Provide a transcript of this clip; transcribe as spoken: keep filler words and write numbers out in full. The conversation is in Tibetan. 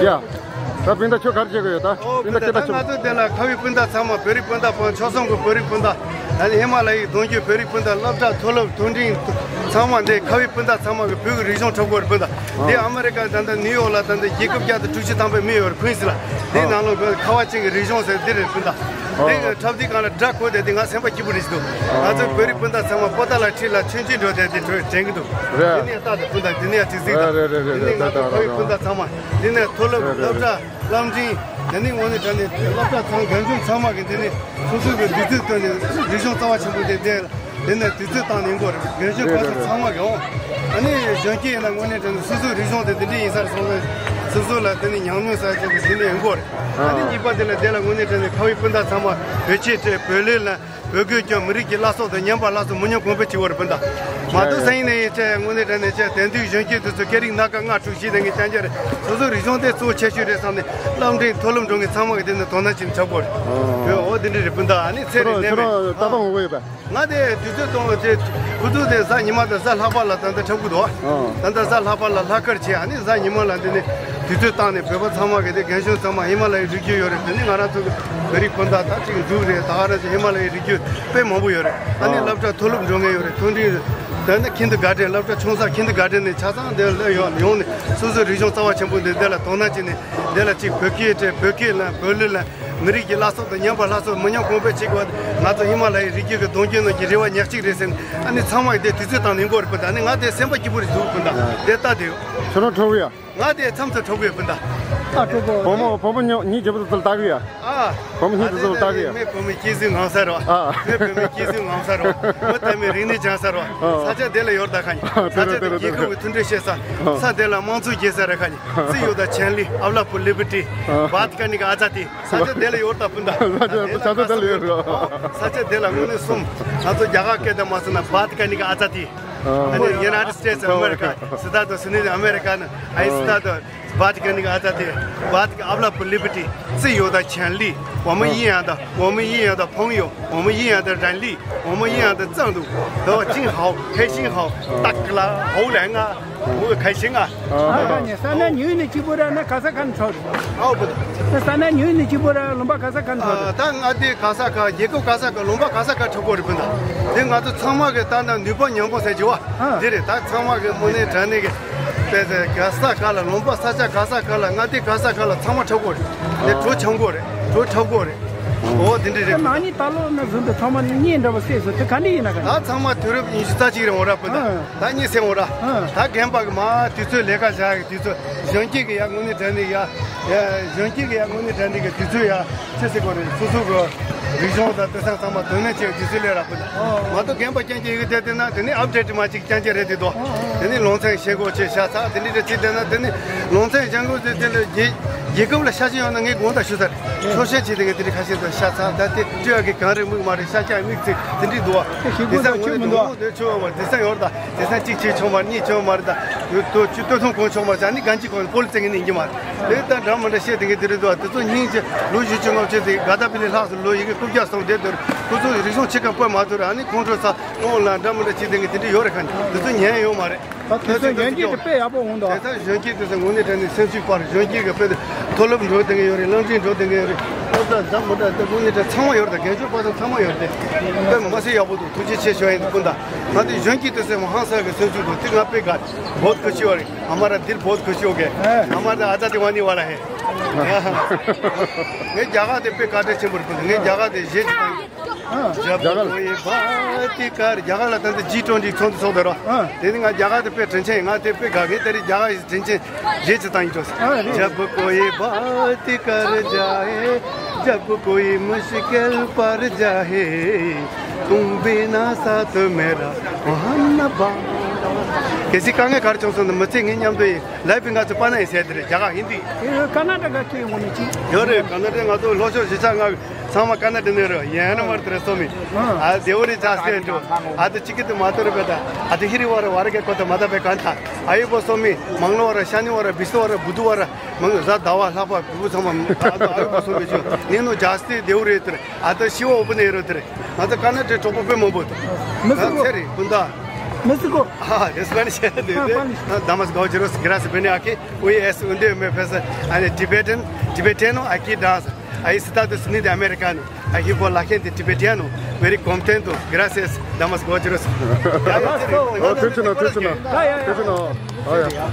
ཡ། ད་སྤུན་ཟླ་ཁྱོད་ག་རེ་བྱེད་དགོས་ཡོད་ད། ཨོ་སྤུན་ཟླ་སྤུན་ཟླ་ཁྱེད་ད་ད་ཁྱོད། ང་ཚོ་འདི་ལ་ཁ་བའི་སྤུན་ཟླ་ཚང་མ། བོད་རིགས་སྤུན་ཟླ་དང་ཕྱོགས་མཚུངས་ཀྱི་བོད་རིགས་སྤུན་ཟླ། ཨ་ནི་ཧི་མ་ལ་ཡའི་གདུང་རྒྱུད་བོད་རིགས་སྤུན་ཟླ། སློབ་གྲྭ་མཐོ་སློབ་མཐོ་འབྲིང་ཚང་མ། འདི་ཁ་བའི་སྤུན་ཟླ་ཚང་མ་གི་བོད་ཀྱི་རིག་གཞུང་འཁྲབ་དགོས་རེད་སྤུན་ཟླ། འདི་ཨ་མེ་རི་ཀ་ད་ལྟ་ནིའུ་ཡོག་ལ་ད་ལྟ་རྒྱལ་ཁབ་བརྒྱ་དང་དྲུག་ཅུ་ཐམ་པའི་མི་ཡོད་རེད། ཁུན་སི་ལ། འདི་ནང་ལོགས་ཀྱི་ཁ་བ་ཅན་གྱི་རིག་གཞུང་ཟེར་འདི་རེད་སྤུན་ཟླ། འདི་གི་འཁྲབ་དུས་སྒང་ལ་སྒྲ་གོ་བསྡད་དེ་ང་སེམས་པ་སྐྱིད་པོ་རེད་ཟེར་འདུག་ང་ཚོ་བོད་རིགས་སྤུན་ཟླ་ཚང་མ་པོ་ཏཱ་ལ་ཁྲིད་ལ་ཆུང་ཆུང་འགྲོ་བསྡད་དེ་དྲན་གྱི་འདུག་རེད། འདི་ནས་རྟག་ཏུ་སྤུན་ཟླ་འདི་ནས་ཅིག་གཟིགས་དང་། རེད་རེད་རེད། འདི་ནས་ང་ཚོ་ཁ་བའི་སྤུན་ཟླ་ཚང་མ། འདི་ནས་མཐོ་སློབ། རེད་རེད་སློབ་གྲྭ། སློབ་འབྲིང་། དེ་ནས་དངོས་གནས་དྲང་གནས་སློབ་གྲྭ་ཚང་། རྒན་གཞོན་ཚང་མ་གིས་འདི་ནས་སོ་སོ་གི་དུས་ཚོད་བཏོན་ནས་རིག་གཞུང་རྩ་བ་ཆེན་པོ་འདི་འདི་འདི་ནས་དུས་ཚོད་བཏང་ནས་ཡོང་གི་རེད། རྒན་གཞོན་རེད་པ་རེད་སངས་རེད། ཚང་མ་གིས་འོང་། ཨ་ནི་གཞོན་སྐྱེས་ཡིན་ན་དངོས་གནས་དྲང་གནས་སོ་སོའི་རིག་གཞུང་དེ་འདི་འདྲ་ཡིན་ས་རེད་བསམ་ནས་སོ་སོ་ལ་དེ་ནས་ཉམས་མྱོང་ས་ཚོ་གིས་འདི་ནས་ཡོང་གི་རེད། ཨ་ནི་ཨ་གཉིས་པ་དེ་ལ་དེ་ལ་དངོས་གནས་དྲང་གནས་ཁ་བའི་སྤུན་ཟླ་ཚང་མ་བོད་ཆས་སྤྲས། བོད་ལྭ་ལེན། བོད་གོས་གྱོན། མི་རིགས་ཀྱི་བླ་སྲོག་དང་ཉམས་པ་སླར་གསོ་མི་ཉམས་གོང་འཕེལ་བྱེད་དགོས་རེད་སྤུན་ཟླ། མ་གཏོགས་སང་ཉིན་ནས་ཡིན་ཚེ་དངོས་གནས་དྲང་གནས་ཚེ་དེང་དུས་གཞོན་སྐྱེས་དེ་ཚོ་སྐད་རིགས་སྣ་ཁ་ལྔ་དྲུག་བཞི་ལེན་མཁན་རྐྱང་རྐྱང་རེད། སོ་སོའི་རིག་གཞུང་དེ་གཙོ་ཆེ་ཤོས་རེད་བསམ་ནས་སློབ་འབྲིང་མཐོ་སློབ་འགྲོ་མཁན་ཚང་མ་གིས་དེ་ནས་དོ་སྣང་བྱེད་ནས་འཁྲབ་དགོས་རེད། ཨོ་འོ་དེ་འདྲ་རེད་སྤུན་ཟླ། ཨ་ནི་ཚེ་རིང་ནས་མེད། ཁྱོད་རང་ལྟ་སྟངས་འོས་པ། ང་དེ་དུས་ཚོད་གཏོང་བ་དེ་ཁུ་ཚུར་དེ་གཟའ་ཉི་མ་དང་གཟའ་ལྷག་པ་ལ་ད་ལྟ་འཁྲབ་གི་འདུག་ཨ། ད་ལྟ་གཟའ་ལྷག་པ་ལ་ལྷག་དཀར་བྱས། ཨ་ནི་གཟའ་ཉི་མ་ལ་འདི་ནས་དུས་ཚོད་བཏང་ནས་བོད་པ་ཚང་མ་གི་དེ་རྒན་གཞོན་ཚང་མ་ཧི་མ་ལ་ཡའི་རི་རྒྱུད་ཡོད་རེད། དེ་ནི་ང་རང་ཚོ་གི་བོད་རིགས་སྤུན་ཟླ་ད་ཅིག་འབྲུག་རེད། ད་ག་རང་ཚོ་ཧི་མ་ལ་ཡའི་རི་རྒྱུད་དཔེ་མང་པོ་ཡོད་རེད། ཨ་ནི་སློབ་གྲྭ་མཐོ་སློབ་འགྲོ་མཁན་ཡོད་རེད། མཐོ་འབྲིང་རེད། དེ་ནི་ཁིན་ཏུ་གར་ཌེན། སློབ་གྲྭ་ཆུང་ས་ཁིན་ཏུ་གར་ཌེན་ནས་ཆ་ཚང་དེ་ལ་ཡོང་ཡོང་ནས་སོ་སོའི་རིག་གཞུང་རྩ་བ་ཆེན་པོ་འདི་དེ་ལ་དོ་སྣང་བྱས་ནས་དེ་ལ་ཅིག་བོད་སྐད་སྤྲད། བོད་སྐད་ལེན། བོད་ལྭ་ལེན། མི་རིགས་ཀྱི་བླ་སྲོག་དང་ཉམས་པ་སླར་གསོ་མི་ཉམས་གོང་འཕེལ་བྱེད་དགོས། ང་ཚོ་ཧི་མ་ལ་ཡའི་རི་རྒྱུད་ཀྱི་གདུང་རྒྱུད་རྣམས་ཀྱི་རེ་བ་ཉག་གཅིག་རེད་ཟེར་ནས་ཨ་ནི་ཚང་མ་གིས་དེ་དུས་ཚོད་བཏང་ནས་ཡོང་གི་རེད་སྤུན་ཟླ། ཨ་ནི་ང་དེ་སེམས་པ་སྐྱིད་པོ་རེད་འདུག་སྤུན་ཟླ། དེ་ལྟ་དེ་ཡོད། ཁྱོད་རང་འཁྲབ་གི་ཡ། ང་དེ་མཚམས་མཚམས་འཁྲབ་གི་ཡོད་སྤུན་ཟླ། ཨ་གྲོགས་པོ། བུ་མོ་བུ་མོ་ཉོ་གཉིས་ཀྱི་བུ་ཚོ་ལ་ལྟ་གི་ཡ། ཨ། བུ་མོ་གཉིས་ཀྱི་བུ་ཚོ་ལ་ལྟ་གི་ཡ། ངའི་བུ་མོ་སྐྱེས་ས་ངམ་ས་རེད་བ། ཨ། ངའི་བུ་མོ་སྐྱེས་ས་ངམ་ས་རེད་བ། བུ་དེ་མོ་རིག་གནས་སྦྱང་ས་རེད་བ། ཨ། ས་ཆ་དེ་ལ་ཡོད་རེད་ད་ཁ་ཉིན། ཨ། ས་ཆ་དེ་རྒྱལ་ཁབ་ཀྱི་མཐུན་སྒྲིལ་བྱེད་ས། ས་དེ་ལ་དམངས་གཙོ་རྒྱས་ས་རེད་ཁ་ཉིན། 自由的权利, Avla pour liberté, बात करने का आज़ादी. ས་ཆ་དེ་ལ་ཡོད་རེད་ད་སྤུན་ཟླ། ས་ཆ་ས་ཆ་དེ་ལ་ཡོད་རེད། ས་ཆ་དེ་ལ་དངོས་གནས་གསུམ། ང་ཚོ་རྒྱ་གར་སྐད་དུ་མ་སོང་ན་बात करने का आज़ादी. ཨ་ནི་United States of America ཟེར་ད་དུ་ཟེར་ནི་ཨ་མེ་རི་ཀ་ནི་ཨ་ཡི་ཟེར་ད་དུ། बात करने का आज़ादी, बात, अबला पर लिबर्टी, 自由的权利, 我们一样的, 我们一样的朋友, 我们一样的人力, 我们一样的制度，都真好，开心好，大家好来啊，我开心啊。 ཨ་ཁ་ཉིན་ས་ན་ཉུལ་ནས་གཅིག་པོ་ར་ན་ག་ས་ག་ནས་འཁྲབ་རེད། ཨའོ་པོ། ས་ན་ཉུལ་ནས་གཅིག་པོ་ར་ལུང་པ་ག་ས་ག་ནས་འཁྲབ་རེད། ད་ང་དེ་ག་ས་ག་རྒྱལ་ཁབ་ག་ས་ག་ལུང་པ་ག་ས་ག་འཁྲབ་དགོས་རེད་སྤུན་ཟླ། དེ་ང་ཚོ་ཚང་མ་གི་ད་ན་ནུས་པ་མཉམ་སྤུངས་ཟེར་གྱི་བ་འདི་རེད། ད་ཚང་མ་གི་དངོས་གནས་དྲང་གནས་གི་དཔེ་དེ་ག་ས་ག་ལ་ལུང་པ་ས་ཆ་ག་ས་ག་ལ་ང་དེ་ག་ས་ག་ལ་ཚང་མ་འཁྲབ་དགོས་རེད། དེ་བྲོ་འཆམ་དགོས་རེད། བྲོ་འཁྲབ་དགོས་རེད། ཨོ་དེ་འདྲ་རེད། ནང་ཉིད་ད་ལོ་ན་བཟུང་དུ་ཚང་མ་གཉིས་འདྲ་བ་སྲས་སུ་དེ་ག་འདྲ་ཡིན་ན་ག་ད་ཚང་མ་དུས་རབས་ཉི་ཤུ་རྩ་གཅིག་རེད་འོ་ར་སྤུན་ཟླ། ཨ། ད་གཉིད་སད་འོ་ར། ཨ། ད་རྒན་པ་གི་མ་དུས་ཚོད་ལས་ཀ་བཞག་གི་དུས་ཚོད་གཞོན་སྐྱེས་གི་ཡ་དངོས་གནས་དྲང་གནས་ཡ། ཡ་གཞོན་སྐྱེས་གི་ཡ་དངོས་གནས་དྲང་གནས་གི་དུས་ཚོད་ཡ་ཅི་ཟེར་དགོས་རེད། སོ་སོ་གི་རིག་གཞུང་དང་དེ་ཚང་ཚང་མ་དོ་སྣང་བྱེད་དུས་ཚོད་ལས་ར་སྤུན་ཟླ། ཨོ། མ་གཏོགས་རྒན་པ་རྐྱང་རྐྱང་ཡི་གེ་བལྟས་བལྟས་ན་དེ་ནི་ཨབ་ཌེ་ཊི་མ་གཅིག་རྐྱང་རྐྱང་རེད་དེ་དོ། ཨོ་ཨོ། དེ་ནི་ལུང་ཚན་བཞེས་སྒོ་ཆེ་ཤ་ཚ་དེ་འདྲ་རེ་ཅིག་བལྟས་ན་དེ་ནི་ལུང་ཚན་བཞེས་སྒོ་དེ་དེ་ལ་རྒྱལ་རྒྱལ་ཁབ་ལ་ཤ་ཅི་ཡོང་ན་ངས་དགོངས་དག་ཞུ་ཚར། ཚོགས་ཞེན་བྱས་དེ་ངས་དེ་འདྲ་ཁ་ཤས་དང་ཤ་ཚ་ད་དེ་སྤྲོད་ཡག་གི་གང་རེད་དམིགས་མ་རེད། ཤ་ཅག་དམིགས་ཚིག་དེ་འདྲ་འདུག་བ། དེ་ཞིག་དེ་ཚང་དགོངས་དག་ངོས་ནས་ཆོས་མི་འདུག་བ། དུང་དེ་ཆོས་བ་དེ་ཚང་ཡོད་ད། དེ་ཚང་གཅིག་བྱས་ཆོག་མ་རེད། གཉིས་ཆོག་མ་རེད་ད། དོ་ཆུ་དོ་ཐུང་གོང་ཆོག་མ་རེད། ཨ་ནི་གང་གཅིག་གོང་ནས་སྤོ་ལོ་རྩེད་མཁན་ནི་ཡིན་གྱི་མ་རེད། དེ་ད་འདྲ་མི་འདྲ་བཤད་དེ་ངས་དེ་རེད་འདུག་བ། དེ་ཚོ་སྙིང་རྗེ་ལོ་བཞི་བཅུ་ལྔ་བཅུ་དེ་ག་ད་པི་ལི་ལྷག་སོང་། ལོ་ཡི་གེ་རྐུབ་བཀྱག་སོང་དེ་དེར་ཁོ་ཚོ་རིག་གཞུང་ཆེ་ཁ་སྤོ་མ་ཐུབ་ར། ཨ་ནི་ཁོང་ཁྲོ་ཚ་ཨོ་ལ་འདྲ་མི་འདྲ་བྱས་དེ་ངས་དེ་འདྲ་ཡོད་རེད། ཁ་ནས་དེ་ཚོ་ཉན་ཡོད་མ་རེད། ད་དེ་ཚོ་ཉན་གྱི་དེ་དཔེ་ཡག་པོ་འོང་དོ། དེ་ཚོ་གཞོན་སྐྱེས་དེ་ཚོ་དངོས་གནས་དྲང་གནས་སེམས་ཤུགས་སྤར། གཞོན་སྐྱེས་ཀྱི་དཔེ་དེ་མཐོ་སློབ་འགྲོ་དེ་གི་ཡོད་རེད། སློབ་འབྲིང་འགྲོ་དེ་གི་ཡོད་རེད། སློབ་གྲྭ་འདྲ་མི་འདྲ་དེ་དངོས་གནས་དྲང་ཚང་མ་ཡོད་རེད། ད་རྒན་ཤོས་པ་ཚང་མ་ཡོད་རེད། དེ་དཔེ་མི་སྲིད་ཡག་པོ་འདུག་ཐུགས་རྗེ་ཆེ་ཞུ་ཡིན་སྤུན་ཟླ། ང་དེ་གཞོན་སྐྱེས་དེ་ཚོ་ཧང་སང་གི་སེམས་ཤུགས་འདུག་དེ་ང་དཔེ་དགའ། बहुत खुशी हो रही हमारा दिल बहुत खुशी हो गया। हमारा आज़ादी होने वाला है। ངས་རྒྱ་གར་དེ་དཔེ་བཀའ་དྲིན་ཆེན་པོ་རེད་སྤུན་ཟླ། ངས་རྒྱ་གར་དེ་གཞས་ཅིག་བཏང་། जब कोई बात कर རྒྱ་གར་ལ་ད་ལྟ་ཇི་ཊུ་ཝེན་ཊི་ཚོགས་འདུ་ཚོགས་བསྡད་རོགས། ཨ། དེ་ནི་ང་རྒྱ་གར་དེ་དཔེ་དྲིན་ཆེན། ང་དེ་དཔེ་དགའ། ངས་དེ་རིང་རྒྱ་གར་ཡི་དྲིན་ཆེན་གཞས་ཅིག་བཏང་ཡིན་ཅོ། ཨ་རེད། जब कोई बात कर जाए, जब कोई मुश्किल पड़ जाए, तुम बिना साथ मेरा वहाँ न बा- གལ་སྲིད་དཀའ་ངལ་ག་རེ་བྱུང་སོང་ན་མི་ཚེ་ངའི་མཉམ་དུ་ཡིན། ལའི་ཕི་ང་ཚོ་པ་ན་ཡིན་ཟེར་དེ་རེད། རྒྱ་གར་ཧིན་དི། ཀར་ན་ཊ་ཀ་སྐད་ཡོང་ནི་ཅི། ཡོད་རེད། ཀར་ན་ཊ་ཀ་ང་ཚོ་ལྷོ་ཕྱོགས་གཞིས་ཆགས་ལྔ་ཚང་མ་ཀར་ན་ཊ་ཀ་ནས་རེད། ཡན་ན་མར་དེ་རེད་སོ་མི། ཨ་དེ་འོ་རེད་ཅག་སེ་འགྲོ། ཨ་དེ་ཅི་ཀི་དེ་མ་ཏོ་རེད་པ་ད། ཨ་དེ་ཧི་རི་བ་ར་བ་ར་གེ་ཀོ་ད་མ་ད་པེ་གན་ཐ། ཨ་ཡི་པོ་སོ་མི། མང་ལོ་བ་ར་ཤ་ནི་བ་ར་བི་སོ་བ་ར་བུ་དུ་བ་ར། མང་གཟའ་ཟླ་བ་ལྷག་པ་བུ་ཚང་མ། ཨ་དེ་ཨ་ཡི་པོ་སོ་མི་ཆུ་ནི་ནོ་ཇ་སྟེ་དེ་འོ་རེད་དེ་རེད། ཨ་དེ་ཤི་བ་འོ་པོ་ནས་རེད་དེ་རེད། ང་ཚོ་ཀར་ན་ཊ་ཀ་གྲོགས་པོ་དཔེ་མང་པོ་འདུག་མི་སྲིད་པོ། ཚེ་རིང་སྤུན་ཟླ། México. Ah, de Spanish. De, de. Ah, Spanish. Ah, damas caballeros, gracias por venir aquí. Hoy es un día me pasa en el Tibetan, tibetano, aquí danza. Ahí está de sonido americano. Aquí por la gente tibetano. Very contento. Gracias, damas caballeros. Oh, tuchino, tuchino. Tuchino. Oh, yeah.